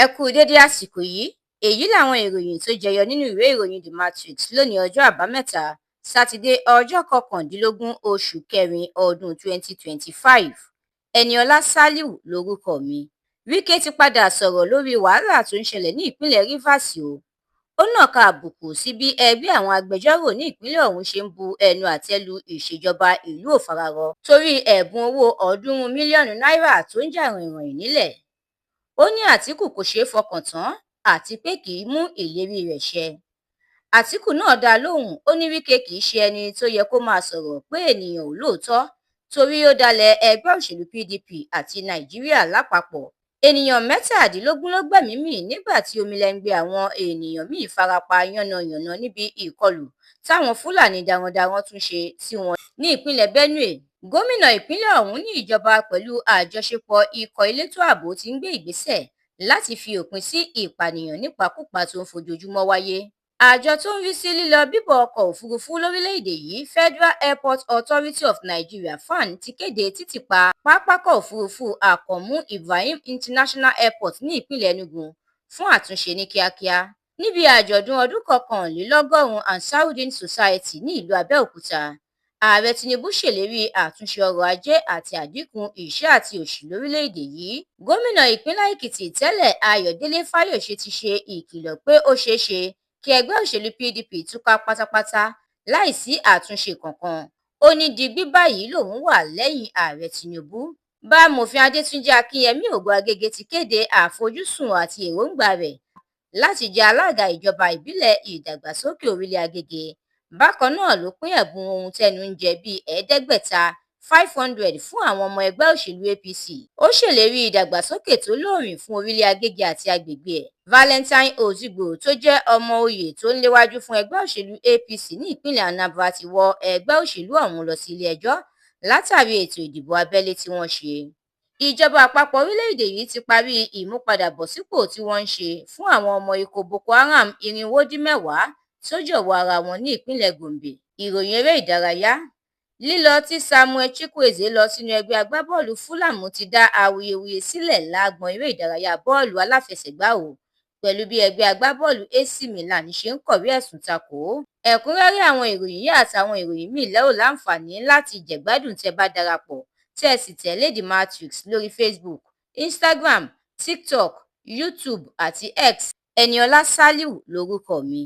Ẹ kú dédé àsìkò yìí. Èyí làwọn ìròyìn tó jẹyọ nínú ìwé ìròyìn The Matrix lónìí, ọjọ́ Àbámẹ́ta Sátidé, ọjọ́ 19 oṣù kẹrin ọdún 2025. Eniola Saliu lórúkọ mi. Wike ti padà sọ̀rọ̀ lórí wàhálà tó ń ṣẹlẹ̀ ní ìpínlẹ̀ Rivers o. Ó nàka àbùkù sí bí ẹgbẹ́ àwọn agbẹjọ́rò ní ìpínlẹ̀ ọ̀hún ṣe ń bu ẹnu àtẹ́ lu ìṣèjọba ìlú òfararọ torí ẹ̀bùn owó 300 mílíọ̀nù náírà tó ń jà ròhìnròhìn nílẹ̀. Ó ní Àtìkù kò ṣeé fọkàn tán àti pé kì í mú ìlérí rẹ̀ ṣẹ. Àtìkù náà dá a lóhùn, ó ní Wike kì í ṣe ẹni tó yẹ kó máa sọ̀rọ̀ pé ènìyàn ò lóòótọ́ torí ó dalẹ̀ ẹgbẹ́ òṣèlú PDP àti Nàìjíríà lápapọ̀. Ènìyàn 17 ló gbẹ́mìí mì nígbà tí omilẹ́ngbẹ́ àwọn ènìyàn míín farapa yánnayànna níbi ìkọlù táwọn Fúlàní darandaran tún ṣe sí wọn ní ìpínlẹ̀ Benue. Gómìnà ìpínlẹ̀ ọ̀hún ní ìjọba pẹ̀lú àjọṣepọ̀ ikọ̀ elétò ààbò ti ń gbé ìgbésẹ̀ láti fi òpin sí ìpànìyàn nípakúpa tó ń fojoojúmọ́ wáyé. Àjọ tó ń rí sí lílọ bíbọ̀ ọkọ̀ òfurufú lórílẹ̀-èdè yìí, Federal Airport Authority of Nigeria, FAAN, ti kéde títìpa pápákọ̀ òfurufú Akànmú Ibrahim International Airport ní ìpínlẹ̀ Enugu fún àtúnṣe ní kíákíá. Níbi àjọ̀dún ọdún 91 Ansarudeen Society ní ìlú Abẹ́òkúta, Ààrẹ Tinubu ṣèlérí àtúnṣe ọrọ̀ ajé àti àdínkù ìṣẹ́ àti òṣì lórílẹ̀-èdè yìí. Gómìnà ìpínlẹ̀ Èkìtì tẹ́lẹ̀ Ayọ̀dẹ́lẹ̀ Fáyọ̀ṣe ti ṣe ìkìlọ̀ pé ó ṣeé ṣe kí ẹgbẹ́ òṣèlú PDP túká pátápátá láì sí àtúnṣe kankan. Ó ní digbí báyìí lòun wà lẹ́yìn Ààrẹ Tinubu. Bámòfin Adétúnjì Akínyẹmí Ògo-Àgègè ti kéde àfojúsùn àti èròǹgbà rẹ̀ láti jẹ́ alága ìjọba ìbílẹ̀ ìdàgbàsókè Orílẹ̀ Àgègè. Bákan náà ló pín ẹ̀bùn ohun tẹ́nu ń jẹ bíi 500, 500, fún àwọn ọmọ ẹgbẹ́ òṣèlú APC. Ó ṣèlérí ìdàgbàsókè tó lóòrìn fún Orílẹ̀ Àgègè àti agbègbè ẹ̀. Valentine Ozigbo tó jẹ́ ọmọ oyè tó ń léwájú fún ẹgbẹ́ òṣèlú APC ní ìpínlẹ̀ Anambra ti wọ ẹgbẹ́ òṣèlú ọ̀hún lọ sí ilé-ẹjọ́ látàrí ètò ìdìbò abẹ́lé tí wọ́n ṣe. Ìjọba àpapọ̀ orílẹ̀-èdè yìí ti parí ìmúpadàbọ̀sípò tí wọ́n ń ṣe fún àwọn ọmọ ikọ̀ Boko Haram 490 tó jọ̀wọ́ ara wọn ní ìpínlẹ̀ Gombe. Ìròyìn eré ìdárayá. Lílọ tí Samuel Chukwueze lọ sínú ẹgbẹ́ agbábọ́ọ̀lù Fulham ti dá awuyewuye sílẹ̀ lágbọn eré ìdárayá bọ́ọ̀lù aláfẹsẹ̀gbá o, pẹ̀lú bí ẹgbẹ́ agbábọ́ọ̀lù AC Milan ṣe ń kọ̀wé ẹ̀sùn takò ó. Ẹ̀kúnrẹ́rẹ́ àwọn ìròyìn yìí àtàwọn ìròyìn míì lẹ́ ò láǹfààní láti jẹ̀gbádùn tẹ́ bá darapọ̀ tẹ́ ẹ sì tẹ̀lé The Matrix lórí Facebook, Instagram, TikTok, YouTube àti X. Eniola Saliu lórúkọ mi.